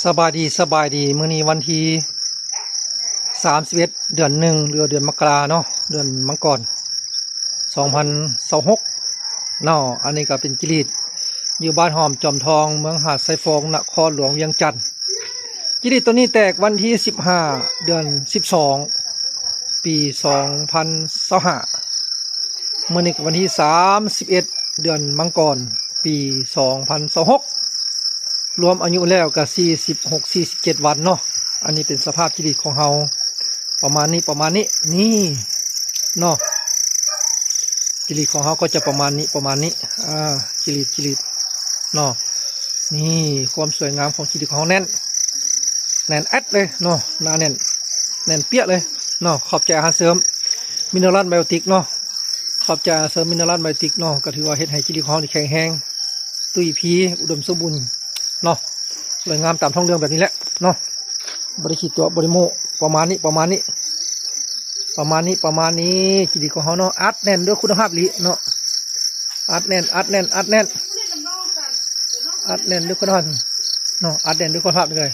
ສະບາຍດີ ສະບາຍດີ ມື້ນີ້ວັນທີສາມສິບເອັດ ເດືອນໜຶ່ງ ຫຼືເດືອນມະກະລາເນາະ ເດືອນມັງກອນ ສອງພັນຊາວຫົກເນາະ. ອັນນີ້ກໍເປັນຈິລີດ ຢູ່ບ້ານຫອມຈອມທອງ ເມືອງຫາດຊາຍຟອງ ນະຄອນຫຼວງວຽງຈັນ. ຈິລີດໂຕນີ້ແຕກວັນທີສິບຫ້າ ເດືອນສິບສອງ ປີສອງພັນຊາວຫ້າ ມື້ນີ້ກໍວັນທີສາມສິບເອັດ ເດືອນມັງກອນ ປີສອງພັນຊາວຫົກ ລວມອາຍຸແລ້ວກໍສີ່ສິບຫົກ ສີ່ສິບເຈັດວັນເນາະ. ອັນນີ້ເປັນສະພາບຈິລີດຂອງເຮົາ ປະມານນີ້ ປະມານນີ້ ນີ້ເນາະ. ຈິລີດຂອງເຮົາກໍຈະປະມານນີ້ ປະມານນີ້ ອ່າ ຈິລີດ ຈິລີດເນາະ. ນີ້ຄວາມສວຍງາມຂອງຈິລີດຂອງເຮົາ ແໜ້ນ ແໜ້ນແອັດເລີຍເນາະ ໜາແໜ້ນ ແໜ້ນປຽກເລີຍເນາະ. ຂອບໃຈອາຫານເສີມມິນເນີຣອນໄບໂອຕິກເນາະ ຂອບໃຈອາຫານເສີມມິນເນີຣອນໄບໂອຕິກເນາະ. ກໍຖືວ່າເຮັດໃຫ້ຈິລີດຂອງເຮົານີ້ແຂງແຮງ ຕຸ້ຍພີ ອຸດົມສົມບູນເນາະ ສວຍງາມຕາມທ້ອງເລື່ອງແບບນີ້ແຫຼະເນາະ. ບໍ່ໄດ້ຂີ້ຕົວະ ບໍ່ໄດ້ໂມ້ ປະມານນີ້ ປະມານນີ້ ປະມານນີ້ ປະມານນີ້ ຈິລີດຂອງເຮົາເນາະ. ອັດແໜ້ນດ້ວຍຄຸນນະພາບອີ່ຫຼີເນາະ ອັດແໜ້ນ ອັດແໜ້ນ ອັດແໜ້ນ ອັດແໜ້ນດ້ວຍຄຸນນະພາບເນາະ ອັດແໜ້ນດ້ວຍຄຸນນະພາບເລີຍ.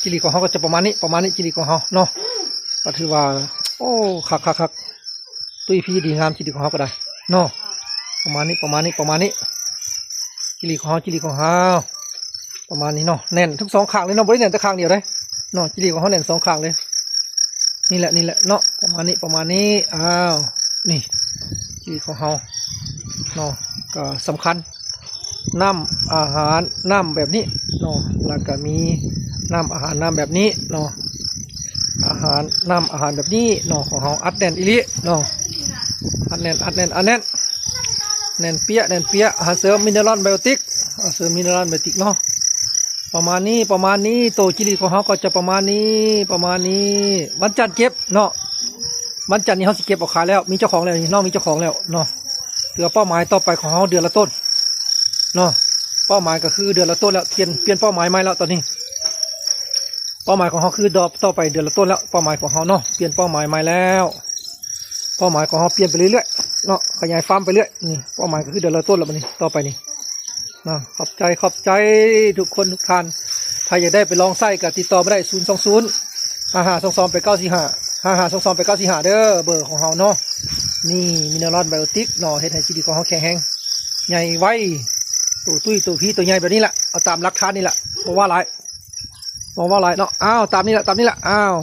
ຈິລີດຂອງເຮົາກໍຈະປະມານນີ້ ປະມານນີ້ ຈິລີດຂອງເຮົາເນາະ ກໍຖືວ່າ ໂອ້ ຄັກໆໆ ຕຸ້ຍພີດີງາມຈິລີດຂອງເຮົາກໍໄດ້ເນາະ. ປະມານນີ້ ປະມານນີ້ ປະມານນີ້ ຈິລີດຂອງເຮົາ ຈິລີດຂອງເຮົາ ປະມານນີ້ເນາະ. ແໜ້ນທັງສອງຂ້າງເລີຍເນາະ ບໍ່ໄດ້ແໜ້ນແຕ່ຂ້າງດຽວເດ້ເນາະ ຈິລີດຂອງເຮົາແໜ້ນສອງຂ້າງເລີຍ. ນີ້ແຫຼະ ນີ້ແຫຼະເນາະ ປະມານນີ້ ປະມານນີ້. ອ້າວ ນີ້ ຈີນຂອງເຮົາເນາະ ກໍສຳຄັນ ນ້ຳອາຫານ ນ້ຳແບບນີ້ເນາະ ແລ້ວກໍມີນ້ຳອາຫານ ນ້ຳແບບນີ້ເນາະ ອາຫານ ນ້ຳອາຫານແບບນີ້ເນາະ ຂອງເຮົາອັດແໜ້ນອີ່ຫຼີເນາະ ອັດແໜ້ນ ອັດແໜ້ນ ອັດແໜ້ນ ແໜ້ນປຽກ ແໜ້ນປຽກ. ອາຫານເສີມມິນເນີຣອນໄບໂອຕິກ ອາຫານເສີມມິນເນີຣອນໄບໂອຕິກເນາະ ປະມານນີ້ ປະມານນີ້. ໂຕຈີລີດຂອງເຮົາກໍຈະປະມານນີ້ ປະມານນີ້. ວັນຈັນເກັບເນາະ ວັນຈັນນີ້ເຮົາຊິເກັບເອົາຂາຍແລ້ວ ມີເຈົ້າຂອງແລ້ວ ນີ້ນ້ອງມີເຈົ້າຂອງແລ້ວເນາະ. ຖືວ່າເປົ້າໝາຍຕໍ່ໄປຂອງເຮົາເດືອນລະຕົ້ນເນາະ ເປົ້າໝາຍກໍຄືເດືອນລະຕົ້ນແລ້ວ ປ່ຽນ ປ່ຽນເປົ້າໝາຍໃໝ່ແລ້ວຕອນນີ້. ເປົ້າໝາຍຂອງເຮົາຄືດອກຕໍ່ໄປເດືອນລະຕົ້ນແລ້ວ ເປົ້າໝາຍຂອງເຮົາເນາະ ປ່ຽນເປົ້າໝາຍໃໝ່ແລ້ວ ເປົ້າໝາຍຂອງເຮົາປ່ຽນໄປເລື້ອຍໆເນາະ ຂະຫຍາຍຟາມໄປເລື້ອຍ. ນີ້ເປົ້າໝາຍກໍຄືເດືອນລະຕົ້ນແລ້ວບັດນີ້ ຕໍ່ໄປນີ້ເນາະ. ຂອບໃຈ ຂອບໃຈທຸກຄົນທຸກທ່ານ ໃຜຢາກໄດ້ໄປລອງໃຊ້ກໍຕິດຕໍ່ມາໄດ້ ສູນສອງສູນ ຫ້າຫ້າສອງສອງ ແປດເກົ້າສີ່ຫ້າ ຫ້າຫ້າສອງສອງ ແປດເກົ້າສີ່ຫ້າ ເດີ ເບີຂອງເຮົາເນາະ. ນີ້ມິນເນີຣອນໄບໂອຕິກເນາະ ເຮັດໃຫ້ຈີລີດຂອງເຮົາແຂງແຮງ ໃຫຍ່ໄວ ໂຕຕຸ້ຍໂຕພີໂຕໃຫຍ່ແບບນີ້ລະ ເອົາຕາມຫຼັກຖານນີ້ລະ ບໍ່ວ່າຫຼາຍ ບໍ່ເວົ້າຫຼາຍເນາະ. ອ້າວ ຕາມນີ້ລະ ຕາມນີ້ລະ ອ້າວ